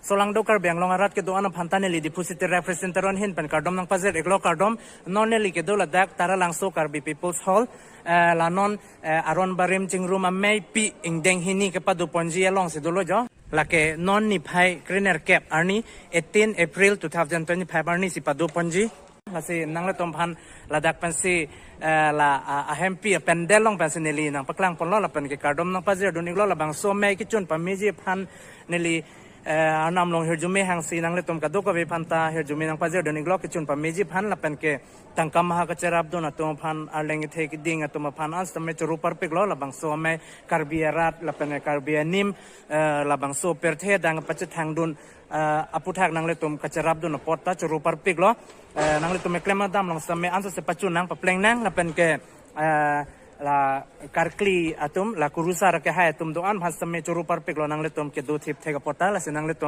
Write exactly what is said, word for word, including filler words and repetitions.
Solangdo Karbi Anglong arat kedo-an aphan ta neli Diphu City Rep Christian Teron ahin pen kardom nangpajir iklo. Kardom. Non neli kedo ladak Taralangso Karbi People's Hall, eh, la non, eh, aron barim chingrum ameipi ingdeng hini kepado ponji alongsi dolo jo. Lake non niphai krenerkep arni, eighteen April two thousand twenty-five arnisi pado ponji. Lasi nanglitum aphan ladak pensi, eh, la, ah, ahempi apendel along pensi neli nangpaklang ponlo lapen ke kardom nangpajir dun iklo. Labangso amei kechun pameji aphan neli, eh, arnam along hirjume hangsi nanglitum kadokave aphan ta hirjume nangpajir dun iklo, kechun pameji aphan lapen ke tangka maha kacherap dun atum aphan, arleng kethe keding atum aphan an sitame choro parpiklo. Labangso amei Karbi arat lapen Karbi anim, eh, labangso pirthe adang pachethang dun, eh, aputhak nanglitum kacherap dun apot ta choro parpiklo. Eh, nanglitum keklem adam along sitame ansose pachun nang, papleng nang lapen ke, eh, la karkli atum, la kurusar kehai atum do-an aphan sitame choro parpiklo, nanglitum kedo thip thek apot ta. Lasi nanglitum